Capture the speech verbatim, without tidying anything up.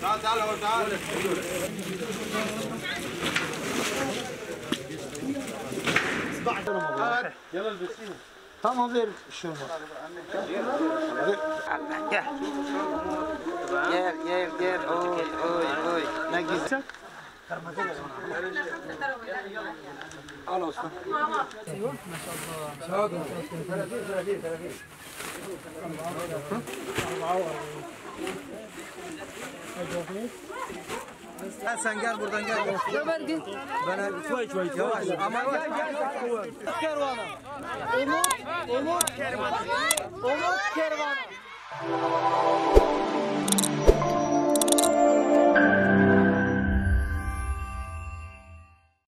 تعال، تعال، هو تعال. Tamam, ver şunu. Gel. Gel, gel, gel. Oy, oy, oy. Ne güzel. Al olsun. Ha, sen gel buradan, gel. Ömer git. Bana yavaş, yavaş. Ama gel, gel. Kervana. Umut, Umut. Umut Kervana.